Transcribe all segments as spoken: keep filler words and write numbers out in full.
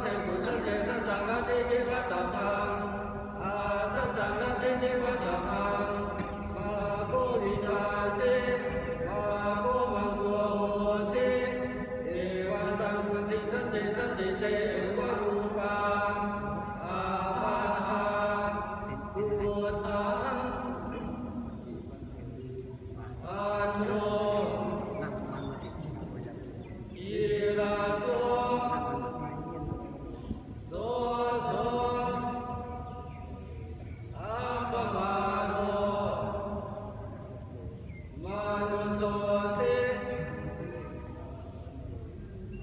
Kusaṃ te santaṃ atthīti vattabbaṃ, asantaṃ natthīti vattabbaṃ. Mā kho vidhāsi, mā kho maṅgohosi. Evantaṃ kusiṃ santi santi te evarūpā sabbadā buddhaṃ añño gilāso soso appamāṇo manussōsi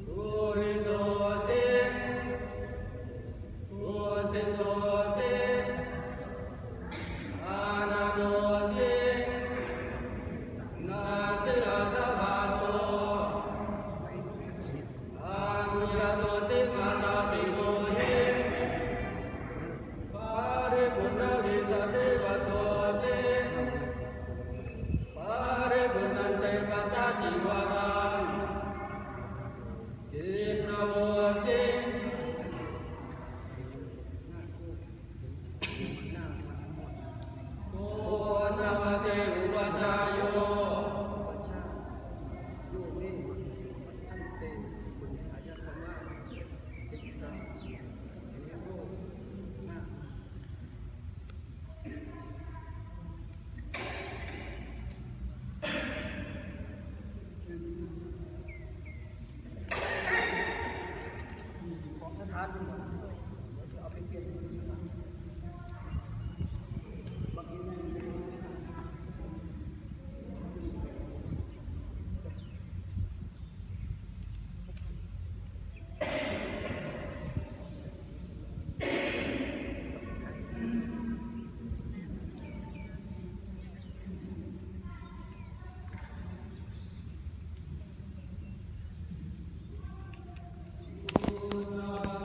purisosi bhūsisosi ananosi nāsi rājabhaṭo anuññātosi mātāpituhi. Paripuṇṇaṃ vijjāti vasosi paripuṇṇaṃ te pattacīvaraṃ. Khiṇṇavosi